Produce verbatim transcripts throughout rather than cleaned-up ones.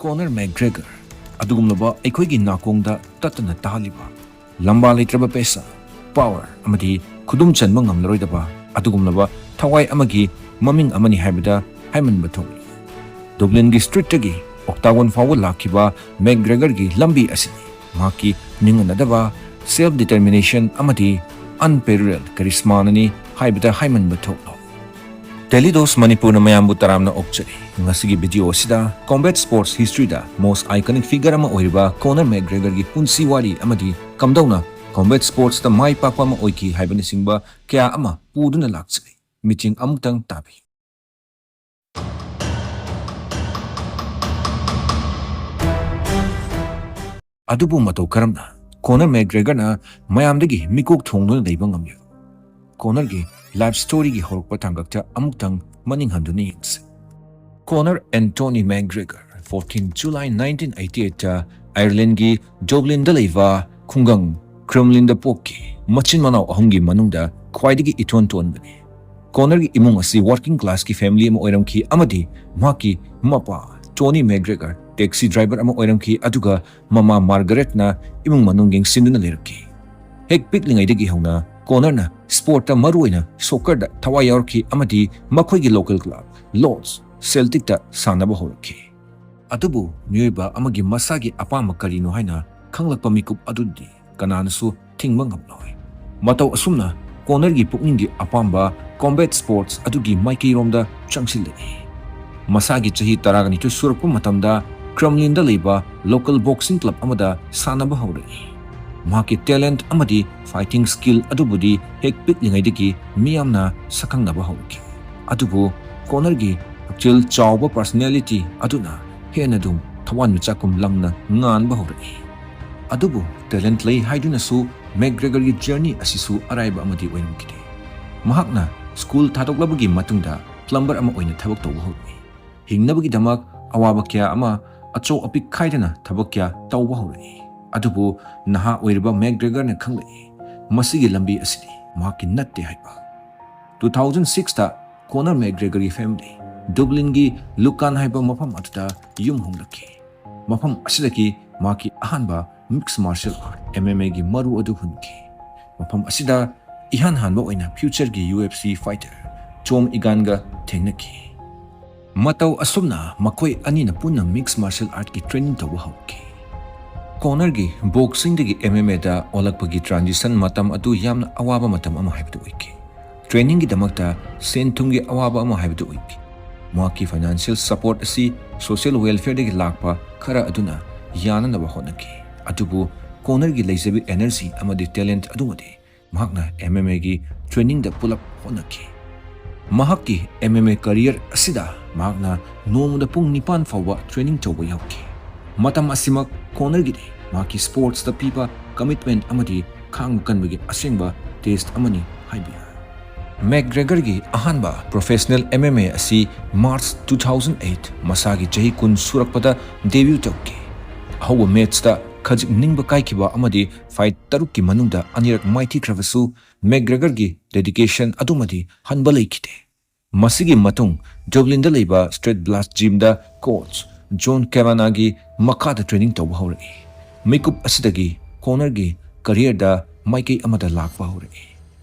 Corner ꯃꯦꯛꯒ꯭ꯔꯦꯒꯔ ꯑꯗꯨꯒꯨꯝꯂꯕ ꯑꯩꯈꯣꯏꯒꯤ ꯅꯥꯀꯣꯡꯗ ꯇꯠꯇꯅ ꯇꯥꯍꯜꯂꯤꯕ, ꯂꯝꯕꯥ ꯂꯩꯇ꯭ꯔꯕ ꯄꯩꯁꯥ, ꯄꯥꯋꯔ ꯑꯃꯗꯤ ꯈꯨꯗꯨꯝ ꯆꯟꯕ ꯉꯝꯂꯔꯣꯏꯗꯕ ꯑꯗꯨꯒꯨꯝꯂꯕ ꯊꯋꯥꯏ ꯑꯃꯒꯤ ꯃꯃꯤꯡ ꯑꯃꯅꯤ ꯍꯥꯏꯕꯗ ꯍꯥꯏꯃꯟꯕ ꯊꯣꯛꯂꯤ꯫ ꯗꯨꯕ꯭ꯂꯤꯟꯒꯤ ꯁ꯭ꯇ꯭ꯔꯤꯠꯇꯒꯤ ꯑꯣꯛꯇꯥꯒꯣꯟ ꯐꯥꯎꯕ ꯂꯥꯛꯈꯤꯕ ꯃꯦꯛꯒ꯭ꯔꯦꯒꯔꯒꯤ ꯂꯝꯕꯤ ꯑꯁꯤꯅꯤ ꯃꯍꯥꯛꯀꯤ ꯅꯤꯡꯍꯟꯅꯗꯕ, ꯁꯦꯜꯐ ꯗꯤꯇꯔꯃꯤꯅꯦꯁꯟ ꯑꯃꯗꯤ ꯑꯟꯄꯦꯔꯦꯂꯦꯜ ꯀꯔꯤꯁꯃꯥꯅꯅꯤ ꯍꯥꯏꯕꯗ ꯍꯥꯏꯃꯟꯕ ꯊꯣꯛꯂꯣ꯫ ꯗꯦꯂꯤ ꯗꯣꯁ ꯃꯅꯤꯄꯨꯔꯅ ꯃꯌꯥꯝꯕꯨ ꯇꯔꯥꯝꯅ ꯑꯣꯛꯆꯔꯤ꯫ ꯉꯁꯤꯒꯤ ꯚꯤꯗꯤꯑꯣ ꯑꯁꯤꯗ ꯀꯣꯝꯕꯦꯠ ꯁ꯭ꯄꯣꯔꯠꯁ ꯍꯤꯁꯇ꯭ꯔꯤꯗ ꯃꯣꯁ ꯑꯥꯏꯀꯣꯅꯤꯛ ꯐꯤꯒꯔ ꯑꯃ ꯑꯣꯏꯔꯤꯕ ꯀꯣꯅꯔ ꯃꯦꯛꯒ꯭ꯔꯦꯒꯔꯒꯤ ꯄꯨꯟꯁꯤ ꯋꯥꯔꯤ ꯑꯃꯗꯤ ꯀꯝꯗꯧꯅ ꯀꯣꯝꯕꯦꯠ ꯁ꯭ꯄꯣꯔꯠꯁꯇ ꯃꯥꯏ ꯄꯥꯛꯄ ꯑꯃ ꯑꯣꯏꯈꯤ ꯍꯥꯏꯕꯅꯆꯤꯡꯕ ꯀꯌꯥ ꯑꯃ ꯄꯨꯗꯨꯅ ꯂꯥꯛꯆꯔꯤ꯫ ꯃꯤꯆꯤꯡ ꯑꯃꯨꯛꯇꯪ ꯇꯥꯕꯤ꯫ ꯑꯗꯨꯕꯨ ꯃꯇꯧ ꯀꯔꯝꯅ ꯀꯣꯅꯔ ꯃꯦꯛꯒ꯭ꯔꯦꯒꯔꯅ ꯃꯌꯥꯝꯗꯒꯤ ꯃꯤꯀꯣꯛ ꯊꯣꯡꯗꯨꯅ ꯂꯩꯕ ꯉꯝꯂꯤ? ꯀꯣꯅꯔꯒꯤ ꯂꯥꯏꯐ ꯁ꯭ꯇꯣꯔꯤꯒꯤ ꯍꯧꯔꯛꯄ ꯇꯥꯡꯀꯛꯇ ꯑꯃꯨꯛꯇꯪ ꯃꯅꯤꯡ ꯍꯟꯗꯨꯅ ꯌꯦꯡꯁꯤ꯫ Conor Anthony McGregor, fourteen July nineteen eighty eight ꯑꯥꯏꯔꯂꯦꯟꯒꯤ ꯗꯕ꯭ꯂꯤꯟꯗ ꯂꯩꯕ ꯈꯨꯡꯒꯪ ꯀ꯭ꯔꯦꯝꯂꯤꯟꯗ ꯄꯣꯛꯈꯤ꯫ ꯃꯆꯤꯟ ꯃꯅꯥꯎ ꯑꯍꯨꯝꯒꯤ ꯃꯅꯨꯡꯗ ꯈ꯭ꯋꯥꯏꯗꯒꯤ ꯏꯇꯣꯟ ꯇꯣꯟꯕꯅꯤ꯫ ꯀꯣꯅꯔꯒꯤ ꯏꯃꯨꯡ ꯑꯁꯤ ꯋꯥꯔꯀꯤꯡ ꯀ꯭ꯂꯥꯁꯀꯤ ꯐꯦꯃꯤꯂꯤ ꯑꯃ ꯑꯣꯏꯔꯝꯈꯤ ꯑꯃꯗꯤ ꯃꯍꯥꯛꯀꯤ ꯃꯄꯥ, ꯇꯣꯅꯤ ꯃꯦꯛꯒ꯭ꯔꯦꯒꯔ, ꯇꯦꯛꯁꯤ ꯗ꯭ꯔꯥꯏꯚꯔ ꯑꯃ ꯑꯣꯏꯔꯝꯈꯤ, ꯑꯗꯨꯒ ꯃꯃꯥ ꯃꯥꯔꯒꯔꯦꯠꯅ ꯏꯃꯨꯡ ꯃꯅꯨꯡ ꯌꯦꯡꯁꯤꯟꯗꯨꯅ ꯂꯩꯔꯛꯈꯤ꯫ ꯍꯦꯛ ꯄꯤꯛꯂꯤꯉꯩꯗꯒꯤ ꯍꯧꯅ ꯀꯣꯅꯔꯅ ꯁ꯭ꯄꯣꯔꯠꯇ, ꯃꯔꯨꯑꯣꯏꯅ ꯁꯣꯀꯔꯗ ꯊꯋꯥꯏ ꯌꯥꯎꯔꯛꯈꯤ ꯑꯃꯗꯤ ꯃꯈꯣꯏꯒꯤ ꯂꯣꯀꯦꯜ ꯀ꯭ꯂꯕ ꯂꯣꯔꯗꯁ ꯁꯦꯜꯇꯤꯛꯇ ꯁꯥꯟꯅꯕ ꯍꯧꯔꯛꯈꯤ꯫ ꯑꯗꯨꯕꯨ ꯃꯤꯑꯣꯏꯕ ꯑꯃꯒꯤ ꯃꯁꯥꯒꯤ ꯑꯄꯥꯝꯕ ꯀꯔꯤꯅꯣ ꯍꯥꯏꯅ ꯈꯪꯂꯛꯄ ꯃꯤꯀꯨꯞ ꯑꯗꯨꯗꯤ ꯀꯅꯥꯅꯁꯨ ꯊꯤꯡꯕ ꯉꯝꯂꯣꯏ꯫ ꯃꯇꯧ ꯑꯁꯨꯝꯅ ꯀꯣꯅꯔꯒꯤ ꯄꯨꯛꯅꯤꯡꯒꯤ ꯑꯄꯥꯝꯕ ꯀꯣꯝꯕꯦꯠ ꯁ꯭ꯄꯣꯔꯠꯁ ꯑꯗꯨꯒꯤ ꯃꯥꯏꯀꯩꯔꯣꯝꯗ ꯆꯪꯁꯤꯜꯂꯛꯏ꯫ ꯃꯁꯥꯒꯤ ꯆꯍꯤ ꯇꯔꯥꯒ ꯅꯤꯊꯣꯏ ꯁꯨꯔꯛꯄ ꯃꯇꯝꯗ ꯀ꯭ꯔꯦꯝꯂꯤꯟꯗ ꯂꯩꯕ ꯂꯣꯀꯦꯜ ꯕꯣꯛꯁꯤꯡ ꯀ꯭ꯂꯕ ꯑꯃꯗ ꯁꯥꯟꯅꯕ ꯍꯧꯔꯛꯏ꯫ ꯃꯍꯥꯛꯀꯤ ꯇꯦꯂꯦꯟꯠ ꯑꯃꯗꯤ ꯐꯥꯏꯇꯤꯡ ꯁ꯭ꯀꯤꯜ ꯑꯗꯨꯕꯨꯗꯤ ꯍꯦꯛ ꯄꯤꯛꯂꯤꯉꯩꯗꯒꯤ ꯃꯤꯌꯥꯝꯅ ꯁꯛꯈꯪꯅꯕ ꯍꯧꯔꯛꯈꯤ꯫ ꯑꯗꯨꯕꯨ ꯀꯣꯅꯔꯒꯤ ꯄꯨꯛꯆꯦꯜ ꯆꯥꯎꯕ ꯄꯔꯁꯣꯅꯦꯂꯤꯇꯤ ꯑꯗꯨꯅ ꯍꯦꯟꯅ ꯑꯗꯨꯝ ꯊꯋꯥꯟꯃꯤꯆꯥꯛꯀꯨꯝ ꯂꯪꯅ ꯉꯥꯟꯕ ꯍꯧꯔꯛꯏ꯫ ꯑꯗꯨꯕꯨ ꯇꯦꯂꯦꯟꯠ ꯂꯩ ꯍꯥꯏꯗꯨꯅꯁꯨ ꯃꯦꯛꯒ꯭ꯔꯦꯒꯔꯒꯤ ꯖꯔꯅꯤ ꯑꯁꯤꯁꯨ ꯑꯔꯥꯏꯕ ꯑꯃꯗꯤ ꯑꯣꯏꯔꯝꯈꯤꯗꯦ꯫ ꯃꯍꯥꯛꯅ ꯁ꯭ꯀꯨꯜ ꯊꯥꯗꯣꯛꯂꯕꯒꯤ ꯃꯇꯨꯡꯗ ꯄ꯭ꯂꯝꯕꯔ ꯑꯃ ꯑꯣꯏꯅ ꯊꯕꯛ ꯇꯧꯕ ꯍꯧꯔꯛꯏ꯫ ꯍꯤꯡꯅꯕꯒꯤꯗꯃꯛ ꯑꯋꯥꯕ ꯀꯌꯥ ꯑꯃ, ꯑꯆꯧ ꯑꯄꯤꯛ ꯈꯥꯏꯗꯅ ꯊꯕꯛ ꯀꯌꯥ ꯇꯧꯕ ꯍꯧꯔꯛꯏ꯫ ꯑꯗꯨꯕꯨ ꯅꯍꯥ ꯑꯣꯏꯔꯤꯕ ꯃꯦꯛꯒ꯭ꯔꯦꯒꯔꯅ ꯈꯪꯂꯛꯏ, ꯃꯁꯤꯒꯤ ꯂꯝꯕꯤ ꯑꯁꯤꯗꯤ ꯃꯍꯥꯛꯀꯤ ꯅꯠꯇꯦ ꯍꯥꯏꯕ꯫ Two thousand six ꯇ ꯀꯣꯅꯔ ꯃꯦꯛꯒ꯭ꯔꯦꯒꯔꯒꯤ ꯐꯦꯃꯤꯂꯤ ꯗꯨꯕ꯭ꯂꯤꯟꯒꯤ ꯂꯨꯀꯥꯟ ꯍꯥꯏꯕ ꯃꯐꯝ ꯑꯗꯨꯗ ꯌꯨꯝ ꯍꯣꯡꯂꯛꯈꯤ꯫ ꯃꯐꯝ ꯑꯁꯤꯗꯒꯤ ꯃꯍꯥꯛꯀꯤ ꯑꯍꯥꯟꯕ mix martial art, M M ꯑꯦꯒꯤ ꯃꯔꯨ ꯑꯗꯨ ꯍꯨꯟꯈꯤ꯫ ꯃꯐꯝ ꯑꯁꯤꯗ ꯏꯍꯥꯟ ꯍꯥꯟꯕ ꯑꯣꯏꯅ ꯐ꯭ꯌꯨꯆꯔꯒꯤ ꯌꯨ ꯑꯦꯐ ꯁꯤ ꯐꯥꯏꯇꯔ ꯆꯣꯝ ꯏꯒꯥꯟꯒ ꯊꯦꯡꯅꯈꯤ꯫ ꯃꯇꯧ ꯑꯁꯨꯝꯅ ꯃꯈꯣꯏ ꯑꯅꯤꯅ ꯄꯨꯟꯅ ꯃꯤꯛꯁ ꯃꯥꯔꯁꯤꯌꯦꯜ ꯑꯥꯔꯠꯀꯤ ꯇ꯭ꯔꯦꯅꯤꯡ ꯇꯧꯕ ꯍꯧꯈꯤ꯫ ꯀꯣꯅꯔꯒꯤ ꯕꯣꯛꯁꯤꯡꯗꯒꯤ ꯑꯦꯝ ꯑꯦꯝ ꯑꯦꯗ ꯑꯣꯜꯂꯛꯄꯒꯤ ꯇ꯭ꯔꯥꯟꯖꯤꯁꯟ ꯃꯇꯝ ꯑꯗꯨ ꯌꯥꯝꯅ ꯑꯋꯥꯕ ꯃꯇꯝ ꯑꯃ ꯍꯥꯏꯕꯗꯨ ꯑꯣꯏꯈꯤ꯫ ꯇ꯭ꯔꯦꯅꯤꯡꯒꯤꯗꯃꯛꯇ ꯁꯦꯟ ꯊꯨꯝꯒꯤ ꯑꯋꯥꯕ ꯑꯃ ꯍꯥꯏꯕꯗꯨ ꯑꯣꯏꯈꯤ꯫ ꯃꯍꯥꯛꯀꯤ ꯐꯥꯏꯅꯥꯟꯁꯤꯌꯦꯜ ꯁꯄꯣꯔꯠ ꯑꯁꯤ ꯁꯣꯁꯤꯌꯦꯜ ꯋꯦꯜꯐꯤꯌꯔꯗꯒꯤ ꯂꯥꯛꯄ ꯈꯔ ꯑꯗꯨꯅ ꯌꯥꯅꯅꯕ ꯍꯣꯠꯅꯈꯤ꯫ ꯑꯗꯨꯕꯨ ꯀꯣꯅꯔꯒꯤ ꯂꯩꯖꯕꯤ ꯑꯦꯅꯔꯖꯤ ꯑꯃꯗꯤ ꯇꯦꯂꯦꯟꯠ ꯑꯗꯨꯃꯗꯤ ꯃꯍꯥꯛꯅ ꯑꯦꯝ ꯑꯦꯝ ꯑꯦꯒꯤ ꯇ꯭ꯔꯦꯅꯤꯡꯗ ꯄꯨꯂꯞ ꯍꯣꯠꯅꯈꯤ꯫ ꯃꯍꯥꯛꯀꯤ ꯑꯦꯝ ꯑꯦꯝ ꯑꯦ ꯀꯔꯤꯌꯔ ꯑꯁꯤꯗ ꯃꯍꯥꯛꯅ ꯅꯣꯡꯃꯗ ꯄꯨꯡ ꯅꯤꯄꯥꯟ ꯐꯥꯎꯕ ꯇ꯭ꯔꯦꯅꯤꯡ ꯇꯧꯕ ꯌꯥꯎꯈꯤ꯫ ꯃꯇꯝ ꯑꯁꯤꯃꯛ ꯀꯣꯅꯔꯒꯤꯗꯤ ꯃꯍꯥꯛꯀꯤ ꯁ꯭ꯄꯣꯔꯠꯁꯇ ꯄꯤꯕ ꯀꯃꯤꯠꯃꯦꯟꯠ ꯑꯃꯗꯤ ꯈꯥꯡꯕ ꯀꯟꯕꯒꯤ ꯑꯁꯦꯡꯕ ꯇꯦꯁꯠ ꯑꯃꯅꯤ ꯍꯥꯏꯕ ꯌꯥꯏ꯫ ꯃꯦꯛꯒ꯭ꯔꯦꯒꯔꯒꯤ ꯑꯍꯥꯟꯕ ꯄ꯭ꯔꯣꯐꯦꯁꯅꯦꯜ ꯑꯦꯝ ꯑꯦꯝ ꯑꯦ ꯑꯁꯤ ꯃꯥꯔꯆ two thousand eight, ꯃꯁꯥꯒꯤ ꯆꯍꯤ ꯀꯨꯟ ꯁꯨꯔꯛꯄꯗ ꯗꯦꯕ꯭ꯌꯨ ꯇꯧꯈꯤ꯫ ꯑꯍꯧꯕ ꯃꯦꯆꯇ ꯈꯖꯤꯛ ꯅꯤꯡꯕ ꯀꯥꯏꯈꯤꯕ ꯑꯃꯗꯤ ꯐꯥꯏꯠ ꯇꯔꯨꯛꯀꯤ ꯃꯅꯨꯡꯗ ꯑꯅꯤꯔꯛ ꯃꯥꯏꯊꯤꯈ꯭ꯔꯕꯁꯨ, ꯃꯦꯛꯒ꯭ꯔꯦꯒꯔꯒꯤ ꯗꯦꯗꯤꯀꯦꯁꯟ ꯑꯗꯨꯃꯗꯤ ꯍꯟꯕ ꯂꯩꯈꯤꯗꯦ꯫ ꯃꯁꯤꯒꯤ ꯃꯇꯨꯡ ꯗꯕ꯭ꯂꯤꯟꯗ ꯂꯩꯕ ꯁ꯭ꯇ꯭ꯔꯦꯠ ꯕ꯭ꯂꯥꯁ ꯖꯤꯝꯗ ꯀꯣꯆ ꯖꯣꯟ ꯀꯦꯚꯥꯅꯥꯒꯤ ꯃꯈꯥꯗ ꯇ꯭ꯔꯦꯅꯤꯡ ꯇꯧꯕ ꯍꯧꯔꯛꯏ꯫ ꯃꯤꯀꯨꯞ ꯑꯁꯤꯗꯒꯤ ꯀꯣꯅꯔꯒꯤ ꯀꯔꯤꯌꯔꯗ ꯃꯥꯏꯀꯩ ꯑꯃꯗ ꯂꯥꯛꯄ ꯍꯧꯔꯛꯏ꯫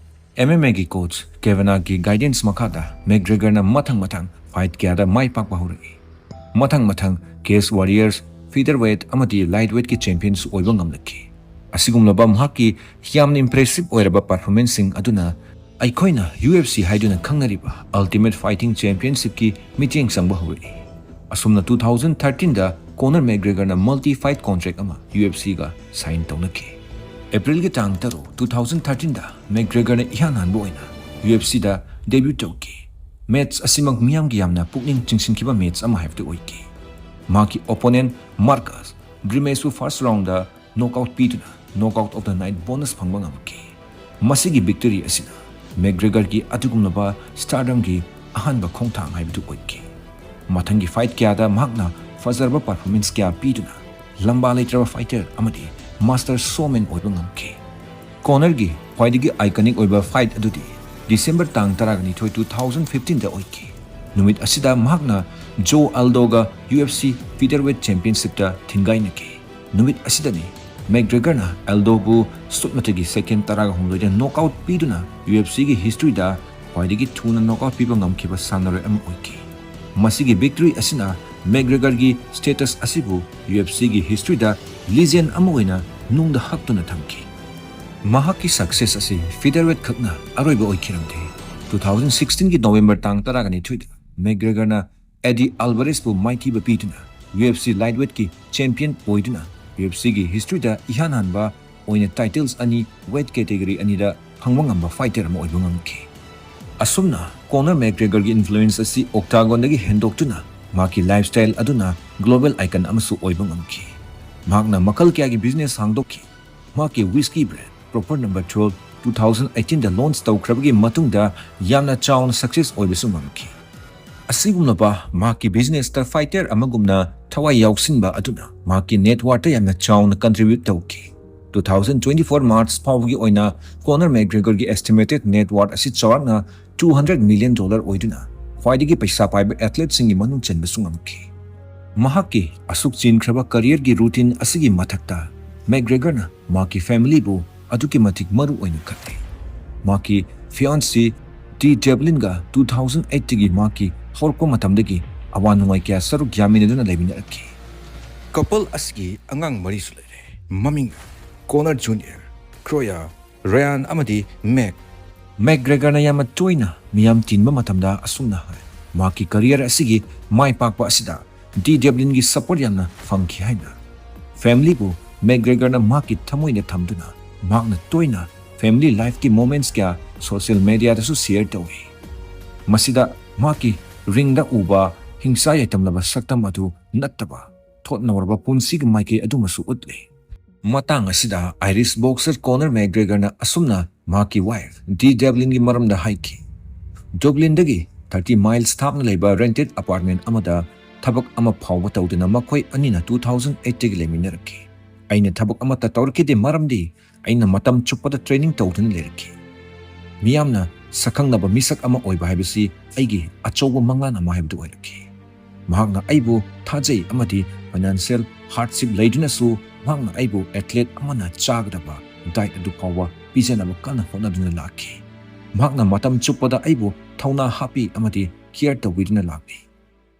ꯑꯦꯝ ꯑꯦꯝ ꯑꯦꯒꯤ ꯀꯣꯆ ꯀꯦꯚꯥꯅꯥꯒꯤ ꯒꯥꯏꯗꯦꯟꯁ ꯃꯈꯥꯗ ꯃꯦꯛꯒ꯭ꯔꯦꯒꯔꯅ ꯃꯊꯪ ꯃꯊꯪ ꯐꯥꯏꯠ ꯀꯌꯥꯗ ꯃꯥꯏ ꯄꯥꯛꯄ ꯍꯧꯔꯛꯏ꯫ ꯃꯊꯪ ꯃꯊꯪ ꯀꯦꯖ ꯋꯥꯔꯤꯌꯔꯁ, ꯐꯤꯗꯔ ꯋꯦꯠ ꯑꯃꯗꯤ ꯂꯥꯏꯠ ꯋꯦꯠꯀꯤ ꯆꯦꯝꯄꯤꯌꯟꯁꯨ ꯑꯣꯏꯕ ꯉꯝꯂꯛꯈꯤ꯫ ꯑꯁꯤꯒꯨꯝꯂꯕ ꯃꯍꯥꯛꯀꯤ ꯌꯥꯝꯅ ꯏꯝꯄ꯭ꯔꯦꯁꯤꯚ ꯑꯣꯏꯔꯕ ꯄꯔꯐꯣꯔꯃꯦꯟꯁꯁꯤꯡ ꯑꯗꯨꯅ ꯑꯩꯈꯣꯏꯅ ꯌꯨ ꯑꯦꯐ ꯁꯤ ꯍꯥꯏꯗꯨꯅ ꯈꯪꯅꯔꯤꯕ ꯑꯜꯇꯤꯃꯦꯠ ꯐꯥꯏꯇꯤꯡ ꯆꯦꯝꯄꯤꯌꯟꯁꯤꯞꯀꯤ ꯃꯤꯠꯌꯦꯡ ꯆꯪꯕ ꯍꯧꯔꯛꯏ꯫ ꯑꯁꯨꯝꯅ two thousand thirteenꯗ ꯀꯣꯅꯔ ꯃꯦꯛꯒ꯭ꯔꯦꯒꯔꯅ ꯃꯜꯇꯤ ꯐꯥꯏꯠ ꯀꯣꯟꯇ꯭ꯔꯦꯛ ꯑꯃ ꯌꯨ ꯑꯦꯐ ꯁꯤꯒ ꯁꯥꯏꯟ ꯇꯧꯅꯈꯤ꯫ ꯑꯦꯄ꯭ꯔꯤꯜꯒꯤ ꯇꯥꯡ ꯇꯔꯨꯛ, two thousand thirteenꯗ ꯃꯦꯛꯒ꯭ꯔꯦꯒꯔꯅ ꯏꯍꯥꯟ ꯍꯥꯟꯕ ꯑꯣꯏꯅ ꯌꯨ ꯑꯦꯐ ꯁꯤꯗ ꯗꯦꯕ꯭ꯌꯨ ꯇꯧꯈꯤ꯫ ꯃꯦꯆ ꯑꯁꯤꯃꯛ ꯃꯤꯌꯥꯝꯒꯤ ꯌꯥꯝꯅ ꯄꯨꯛꯅꯤꯡ ꯆꯤꯡꯁꯤꯟꯈꯤꯕ ꯃꯦꯆ ꯑꯃ ꯍꯥꯏꯕꯗꯨ ꯑꯣꯏꯈꯤ꯫ ꯃꯍꯥꯛꯀꯤ ꯑꯣꯄꯣꯅꯦꯟꯠ ꯃꯥꯔꯀꯁ ꯒ꯭ꯔꯤꯃꯦꯁꯄꯨ ꯐꯥꯔꯁ ꯔꯥꯎꯟꯗ ꯅꯣꯛꯑꯥꯎꯠ ꯄꯤꯗꯨꯅ knockout of the night bonus ꯐꯪꯕ ꯉꯝꯈꯤ꯫ ꯃꯁꯤꯒꯤ ꯚꯤꯛꯇꯣꯔꯤ ꯑꯁꯤꯅ ꯃꯦꯛꯒ꯭ꯔꯦꯒꯔꯒꯤ ꯑꯗꯨꯒꯨꯝꯂꯕ ꯁ꯭ꯇꯥꯔꯗꯝꯒꯤ ꯑꯍꯥꯟꯕ ꯈꯣꯡꯊꯥꯡ ꯍꯥꯏꯕꯗꯨ ꯑꯣꯏꯈꯤ꯫ ꯃꯊꯪꯒꯤ ꯐꯥꯏꯠ ꯀꯌꯥꯗ ꯃꯍꯥꯛꯅ ꯐꯖꯔꯕ ꯄꯔꯐꯣꯔꯃꯦꯟꯁ ꯀꯌꯥ ꯄꯤꯗꯨꯅ ꯂꯝꯕꯥ ꯂꯩꯇ꯭ꯔꯕ ꯐꯥꯏꯇꯔ ꯑꯃꯗꯤ ꯃꯥꯁꯇꯔ ꯁꯣꯃꯦꯟ ꯑꯣꯏꯕ ꯉꯝꯈꯤ꯫ ꯀꯣꯅꯔꯒꯤ ꯈ꯭ꯋꯥꯏꯗꯒꯤ ꯑꯥꯏꯀꯣꯅꯤꯛ ꯑꯣꯏꯕ ꯐꯥꯏꯠ ꯑꯗꯨꯗꯤ ꯗꯤꯁꯦꯝꯕꯔ ꯇꯥꯡ ꯇꯔꯥꯅꯤꯊꯣꯏ, two thousand fifteenꯗ ꯑꯣꯏꯈꯤ꯫ ꯅꯨꯃꯤꯠ ꯑꯁꯤꯗ ꯃꯍꯥꯛꯅ ꯖꯣ ꯑꯜꯗꯣꯒ ꯌꯨ ꯑꯦꯐ ꯁꯤ featherweight championshipꯇ ꯊꯤꯡꯒꯥꯏꯅꯈꯤ꯫ ꯅꯨꯃꯤꯠ ꯑꯁꯤꯗꯅꯤ ꯃꯦꯛꯒ꯭ꯔꯦꯒꯔꯅ ꯑꯜꯗꯣꯕꯨ ꯁꯨꯞꯅꯇꯒꯤ ꯁꯦꯀꯦꯟ ꯇꯔꯥꯒ ꯍꯨꯝꯗꯣꯏꯗ knockout ꯄꯤꯗꯨꯅ ꯌꯨ ꯑꯦꯐ ꯁꯤꯒꯤ historyꯗ ꯈ꯭ꯋꯥꯏꯗꯒꯤ ꯊꯨꯅ knockout ꯄꯤꯕ ꯉꯝꯈꯤꯕ ꯁꯥꯟꯅꯔꯣꯏ ꯑꯃ ꯑꯣꯏꯈꯤ꯫ ꯃꯁꯤꯒꯤ victory ꯑꯁꯤꯅ ꯃꯦꯛꯒ꯭ꯔꯦꯒꯔꯒꯤ status ꯑꯁꯤꯕꯨ ꯌꯨ ꯑꯦꯐ ꯁꯤꯒꯤ historyꯗ legend ꯑꯃ ꯑꯣꯏꯅ ꯅꯨꯡꯗ ꯍꯛꯇꯨꯅ ꯊꯝꯈꯤ꯫ ꯃꯍꯥꯛꯀꯤ success ꯑꯁꯤ featherweight ꯈꯛꯅ ꯑꯔꯣꯏꯕ ꯑꯣꯏꯈꯤꯔꯝꯗꯦ꯫ Two thousand sixteenꯒꯤ November ꯇꯥꯡ ꯇꯔꯥꯅꯤꯊꯣꯏꯗ ꯃꯦꯛꯒ꯭ꯔꯦꯒꯔꯅ ꯑꯦꯗꯤ ꯑꯜꯕꯔꯦꯁꯄꯨ ꯃꯥꯏꯊꯤꯕ ꯄꯤꯗꯨꯅ ꯌꯨ ꯑꯦꯐ ꯁꯤ lightweightꯀꯤ champion ꯑꯣꯏꯗꯨꯅ ꯌꯨ ꯑꯦꯐ ꯁꯤꯒꯤ historyꯗ ꯏꯍꯥꯟ ꯍꯥꯟꯕ ꯑꯣꯏꯅ titles ꯑꯅꯤ weight category ꯑꯅꯤꯗ ꯐꯪꯕ ꯉꯝꯕ fighter ꯑꯃ ꯑꯣꯏꯕ ꯉꯝꯈꯤ꯫ ꯑꯁꯨꯝꯅ ꯀꯣꯅꯔ ꯃꯦꯛꯒ꯭ꯔꯦꯒꯔꯒꯤ influence ꯑꯁꯤ octagonꯗꯒꯤ ꯍꯦꯟꯗꯣꯛꯇꯨꯅ ꯃꯍꯥꯛꯀꯤ lifestyle ꯑꯗꯨꯅ global icon ꯑꯃꯁꯨ ꯑꯣꯏꯕ ꯉꯝꯈꯤ꯫ ꯃꯍꯥꯛꯅ ꯃꯈꯜ ꯀꯌꯥꯒꯤ business ꯍꯥꯡꯗꯣꯛꯈꯤ꯫ ꯃꯍꯥꯛꯀꯤ whisky brand Proper Number Twelve two thousand eighteenꯗ launch ꯇꯧꯈ꯭ꯔꯕꯒꯤ ꯃꯇꯨꯡꯗ ꯌꯥꯝꯅ ꯆꯥꯎꯅ success ꯑꯣꯏꯕꯁꯨ ꯉꯝꯈꯤ꯫ ꯑꯁꯤꯒꯨꯝꯂꯕ ꯃꯍꯥꯛꯀꯤ businessꯇ fighter ꯑꯃꯒꯨꯝꯅ ꯊꯋꯥꯏ ꯌꯥꯎꯁꯤꯟꯕ ꯑꯗꯨꯅ ꯃꯍꯥꯛꯀꯤ net worthꯇ ꯌꯥꯝꯅ ꯆꯥꯎꯅ contribute ꯇꯧꯈꯤ꯫ Two thousand twenty-four March ꯐꯥꯎꯕꯒꯤ ꯑꯣꯏꯅ ꯀꯣꯅꯔ ꯃꯦꯛꯒ꯭ꯔꯦꯒꯔꯒꯤ estimated net worth ꯑꯁꯤ ꯆꯥꯎꯔꯥꯛꯅ two hundred million dollar ꯑꯣꯏꯗꯨꯅ ꯈ꯭ꯋꯥꯏꯗꯒꯤ ꯄꯩꯁꯥ ꯄꯥꯏꯕ athleteꯁꯤꯡꯒꯤ ꯃꯅꯨꯡ ꯆꯟꯕꯁꯨ ꯉꯝꯈꯤ꯫ ꯃꯍꯥꯛꯀꯤ ꯑꯁꯨꯛ ꯆꯤꯟꯈ꯭ꯔꯕ careerꯒꯤ routine ꯑꯁꯤꯒꯤ ꯃꯊꯛꯇ ꯃꯦꯛꯒ꯭ꯔꯦꯒꯔꯅ ꯃꯍꯥꯛꯀꯤ familyꯕꯨ ꯑꯗꯨꯛꯀꯤ ꯃꯇꯤꯛ ꯃꯔꯨ ꯑꯣꯏꯅ ꯈꯜꯂꯤ꯫ ꯃꯍꯥꯛꯀꯤ fiancée ꯗꯤ ꯗꯦꯕ꯭ꯂꯤꯟꯒ two thousand eightꯇꯒꯤ ꯃꯍꯥꯛꯀꯤ ꯍꯧꯔꯛꯄ ꯃꯇꯝꯗꯒꯤ ꯑꯋꯥ ꯅꯨꯡꯉꯥꯏ ꯀꯌꯥ ꯁꯔꯨꯛ ꯌꯥꯃꯤꯟꯅꯗꯨꯅ ꯂꯩꯃꯤꯟꯅꯔꯛꯈꯤ꯫ Couple ꯑꯁꯤꯒꯤ ꯑꯉꯥꯡ ꯃꯔꯤꯁꯨ ꯂꯩꯔꯦ꯫ ꯃꯃꯤꯡ ꯀꯣꯅꯔ ꯖꯨꯅꯤꯌꯔ, ꯀ꯭ꯔꯣꯌꯥ, ꯔꯌꯥꯟ ꯑꯃꯗꯤ ꯃꯦꯛ꯫ ꯃꯦꯛꯒ꯭ꯔꯦꯒꯔꯅ ꯌꯥꯝꯅ ꯇꯣꯏꯅ ꯃꯤꯌꯥꯝ ꯇꯤꯟꯕ ꯃꯇꯝꯗ ꯑꯁꯨꯝꯅ ꯍꯥꯏ, ꯃꯍꯥꯛꯀꯤ career ꯑꯁꯤꯒꯤ ꯃꯥꯏ ꯄꯥꯛꯄ ꯑꯁꯤꯗ ꯗꯤ ꯗꯦꯕ꯭ꯂꯤꯟꯒꯤ support ꯌꯥꯝꯅ ꯐꯪꯈꯤ ꯍꯥꯏꯅ꯫ Familyꯕꯨ ꯃꯦꯛꯒ꯭ꯔꯦꯒꯔꯅ ꯃꯍꯥꯛꯀꯤ ꯊꯃꯣꯏꯗ ꯊꯝꯗꯨꯅ ꯃꯍꯥꯛꯅ ꯇꯣꯏꯅ family lifeꯀꯤ moments ꯀꯌꯥ social mediaꯗꯁꯨ share ꯇꯧꯏ꯫ ꯃꯁꯤꯗ ꯃꯍꯥꯛꯀꯤ ringꯗ ꯎꯕ ꯍꯤꯡꯁꯥ ꯌꯥꯏꯇꯝꯂꯕ ꯁꯛꯇꯝ ꯑꯗꯨ ꯅꯠꯇꯕ ꯊꯣꯠ ꯅꯧꯔꯕ ꯄꯨꯟꯁꯤꯒꯤ ꯃꯥꯏꯀꯩ ꯑꯗꯨꯃꯁꯨ ꯎꯠꯂꯤ꯫ ꯃꯇꯥꯡ ꯑꯁꯤꯗ Irish boxer ꯀꯣꯅꯔ ꯃꯦꯛꯒ꯭ꯔꯦꯒꯔꯅ ꯑꯁꯨꯝꯅ ꯃꯍꯥꯛꯀꯤ wife ꯗꯤ ꯗꯦꯕ꯭ꯂꯤꯟꯒꯤ ꯃꯔꯝꯗ ꯍꯥꯏꯈꯤ, "ꯗꯨꯕ꯭ꯂꯤꯟꯗꯒꯤ thirty miles ꯊꯥꯞꯅ ꯂꯩꯕ rented apartment ꯑꯃꯗ ꯊꯕꯛ ꯑꯃ ꯐꯥꯎꯕ ꯇꯧꯗꯅ ꯃꯈꯣꯏ ꯑꯅꯤꯅ two thousand eightꯇꯒꯤ ꯂꯩꯃꯤꯟꯅꯔꯛꯈꯤ꯫ ꯑꯩꯅ ꯊꯕꯛ ꯑꯃꯠꯇ ꯇꯧꯔꯛꯈꯤꯗꯦ, ꯃꯔꯝꯗꯤ ꯑꯩꯅ ꯃꯇꯝ ꯆꯨꯞꯄꯗ training ꯇꯧꯗꯨꯅ ꯂꯩꯔꯛꯈꯤ꯫ ꯃꯤꯌꯥꯝꯅ ꯁꯛꯈꯪꯅꯕ ꯃꯤꯁꯛ ꯑꯃ ꯑꯣꯏꯕ ꯍꯥꯏꯕꯁꯤ ꯑꯩꯒꯤ ꯑꯆꯧꯕ ꯃꯪꯂꯥꯟ ꯑꯃ ꯍꯥꯏꯕꯗꯨ ꯑꯣꯏꯔꯛꯈꯤ꯫ ꯃꯍꯥꯛꯅ ꯑꯩꯕꯨ ꯊꯥꯖꯩ ꯑꯃꯗꯤ financial hardship ꯂꯩꯗꯨꯅꯁꯨ ꯃꯍꯥꯛꯅ ꯑꯩꯕꯨ athlete ꯑꯃꯅ ꯆꯥꯒꯗꯕ diet ꯑꯗꯨ ꯐꯥꯎꯕ ꯄꯤꯖꯅꯕ ꯀꯟꯅ ꯍꯣꯠꯅꯗꯨꯅ ꯂꯥꯛꯈꯤ꯫ ꯃꯍꯥꯛꯅ ꯃꯇꯝ ꯆꯨꯞꯄꯗ ꯑꯩꯕꯨ ꯊꯧꯅꯥ ꯍꯥꯞꯄꯤ ꯑꯃꯗꯤ care ꯇꯧꯕꯤꯗꯨꯅ ꯂꯥꯛꯂꯤ꯫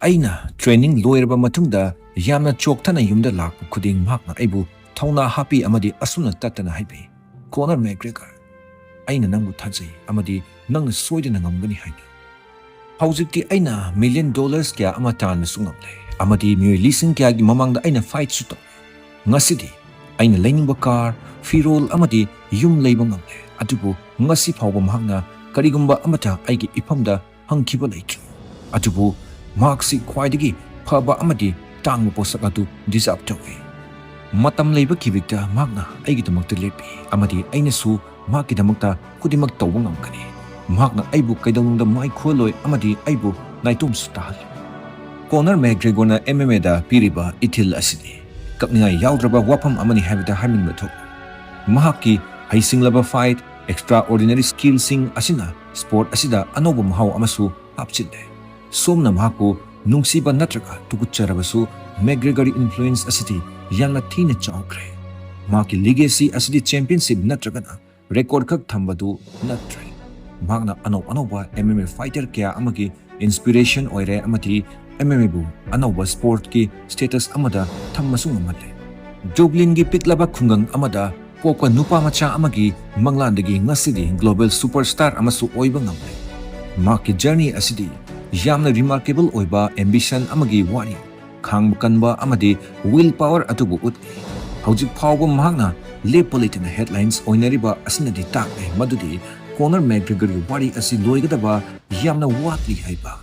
ꯑꯩꯅ training ꯂꯣꯏꯔꯕ ꯃꯇꯨꯡꯗ ꯌꯥꯝꯅ ꯆꯣꯛꯊꯅ ꯌꯨꯝꯗ ꯂꯥꯛꯄ ꯈꯨꯗꯤꯡ ꯃꯍꯥꯛꯅ ꯑꯩꯕꯨ ꯊꯧꯅꯥ ꯍꯥꯞꯄꯤ ꯑꯃꯗꯤ ꯑꯁꯨꯝꯅ ꯇꯠꯇꯅ ꯍꯥꯏꯕꯤ, "ꯀꯣꯅꯔ ꯃꯦꯛꯒ꯭ꯔꯦꯒꯔ, ꯑꯩꯅ ꯅꯪꯕꯨ ꯊꯥꯖꯩ ꯑꯃꯗꯤ ꯅꯪꯅ ꯁꯣꯏꯗꯅ ꯉꯝꯒꯅꯤ" ꯍꯥꯏꯅ꯫ ꯍꯧꯖꯤꯛꯇꯤ ꯑꯩꯅ million dollars ꯀꯌꯥ ꯑꯃ ꯇꯥꯟꯕꯁꯨ ꯉꯝꯂꯦ ꯑꯃꯗꯤ ꯃꯤꯑꯣꯏ ꯂꯤꯁꯤꯡ ꯀꯌꯥꯒꯤ ꯃꯃꯥꯡꯗ ꯑꯩꯅ fightꯁꯨ ꯇꯧꯔꯦ꯫ ꯉꯁꯤꯗꯤ ꯑꯩꯅ ꯂꯩꯅꯤꯡꯕ car, ꯐꯤꯔꯣꯜ ꯑꯃꯗꯤ ꯌꯨꯝ ꯂꯩꯕ ꯉꯝꯂꯦ꯫ ꯑꯗꯨꯕꯨ ꯉꯁꯤ ꯐꯥꯎꯕ ꯃꯍꯥꯛꯅ ꯀꯔꯤꯒꯨꯝꯕ ꯑꯃꯠꯇ ꯑꯩꯒꯤ ꯏꯐꯝꯗ ꯍꯪꯈꯤꯕ ꯂꯩꯇ꯭ꯔꯤ꯫ ꯑꯗꯨꯕꯨ ꯃꯍꯥꯛꯁꯤ ꯈ꯭ꯋꯥꯏꯗꯒꯤ ꯐꯕ ꯑꯃꯗꯤ ꯇꯥꯡꯕ ꯄꯣꯠꯁꯛ ꯑꯗꯨ deserve ꯇꯧꯏ꯫ ꯃꯇꯝ ꯂꯩꯕ ꯈꯤꯕꯤꯛꯇ ꯃꯍꯥꯛꯅ ꯑꯩꯒꯤꯗꯃꯛꯇ ꯂꯦꯞꯄꯤ ꯑꯃꯗꯤ ꯑꯩꯅꯁꯨ ꯃꯍꯥꯛꯀꯤꯗꯃꯛꯇ ꯈꯨꯗꯤꯡꯃꯛ ꯇꯧꯕ ꯉꯝꯒꯅꯤ꯫ ꯃꯍꯥꯛꯅ ꯑꯩꯕꯨ ꯀꯩꯗꯧꯅꯨꯡꯗ ꯃꯥꯏ ꯈꯨꯍꯜꯂꯣꯏ ꯑꯃꯗꯤ ꯑꯩꯕꯨ ꯅꯥꯏꯇꯣꯝꯁꯨ ꯇꯥꯍꯜꯂꯣꯏ꯫ ꯀꯣꯅꯔ ꯃꯦꯛꯒ꯭ꯔꯦꯒꯣꯔꯅ MMAꯗ ꯄꯤꯔꯤꯕ ꯏꯊꯤꯜ ꯑꯁꯤꯗꯤ ꯀꯛꯅꯤꯡꯉꯥꯏ ꯌꯥꯎꯗ꯭ꯔꯕ ꯋꯥꯐꯝ ꯑꯃꯅꯤ ꯍꯥꯏꯕꯗ ꯍꯥꯏꯃꯟꯕ ꯊꯣꯛꯂꯣꯏ꯫ ꯃꯍꯥꯛꯀꯤ ꯍꯩꯁꯤꯡꯂꯕ fight, extraordinary skillꯁꯤꯡ ꯑꯁꯤꯅ sport ꯑꯁꯤꯗ ꯑꯅꯧꯕ ꯃꯍꯥꯎ ꯑꯃꯁꯨ ꯍꯥꯞꯆꯤꯜꯂꯦ꯫ ꯁꯣꯝꯅ ꯃꯍꯥꯛꯄꯨ ꯅꯨꯡꯁꯤꯕ ꯅꯠꯇ꯭ꯔꯒ ꯇꯨꯀꯠꯆꯔꯕꯁꯨ, ꯃꯦꯛꯒ꯭ꯔꯦꯒꯔꯒꯤ influence ꯑꯁꯤꯗꯤ ꯌꯥꯝꯅ ꯊꯤꯅ ꯆꯥꯎꯈ꯭ꯔꯦ꯫ ꯃꯍꯥꯛꯀꯤ legacy ꯑꯁꯤꯗꯤ championship ꯅꯠꯇ꯭ꯔꯒꯅ record ꯈꯛ ꯊꯝꯕꯗꯨ ꯅꯠꯇ꯭ꯔꯦ꯫ ꯃꯍꯥꯛꯅ ꯑꯅꯧ ꯑꯅꯧꯕ MMA fighter ꯀꯌꯥ ꯑꯃꯒꯤ inspiration ꯑꯣꯏꯔꯦ ꯑꯃꯗꯤ MMAꯕꯨ ꯑꯅꯧꯕ sportꯀꯤ status ꯑꯃꯗ ꯊꯝꯕꯁꯨ ꯉꯝꯍꯜꯂꯦ꯫ ꯗꯨꯕ꯭ꯂꯤꯟꯒꯤ ꯄꯤꯛꯂꯕ ꯈꯨꯡꯒꯪ ꯑꯃꯗ ꯄꯣꯛꯄ ꯅꯨꯄꯥ ꯃꯆꯥ ꯑꯃꯒꯤ ꯃꯪꯂꯥꯟꯗꯒꯤ ꯉꯁꯤꯗꯤ global superstar ꯑꯃꯁꯨ ꯑꯣꯏꯕ ꯉꯝꯂꯦ꯫ ꯃꯍꯥꯛꯀꯤ journey ꯑꯁꯤꯗꯤ ꯌꯥꯝꯅ remarkable ꯑꯣꯏꯕ ambition ꯑꯃꯒꯤ ꯋꯥꯔꯤ, ꯈꯥꯡꯕ ꯀꯟꯕ ꯑꯃꯗꯤ will power ꯑꯗꯨꯕꯨ ꯎꯠꯂꯤ꯫ ꯍꯧꯖꯤꯛ ꯐꯥꯎꯕ ꯃꯍꯥꯛꯅ ꯂꯦꯞꯄ ꯂꯩꯇꯅ headlines ꯑꯣꯏꯅꯔꯤꯕ ꯑꯁꯤꯅꯗꯤ ꯇꯥꯛꯂꯦ ꯃꯗꯨꯗꯤ ꯀꯣꯅꯔ ꯃꯦꯛꯒ꯭ꯔꯦꯒꯔꯒꯤ ꯋꯥꯔꯤ ꯑꯁꯤ ꯂꯣꯏꯒꯗꯕ ꯌꯥꯝꯅ ꯋꯥꯠꯂꯤ ꯍꯥꯏꯕ꯫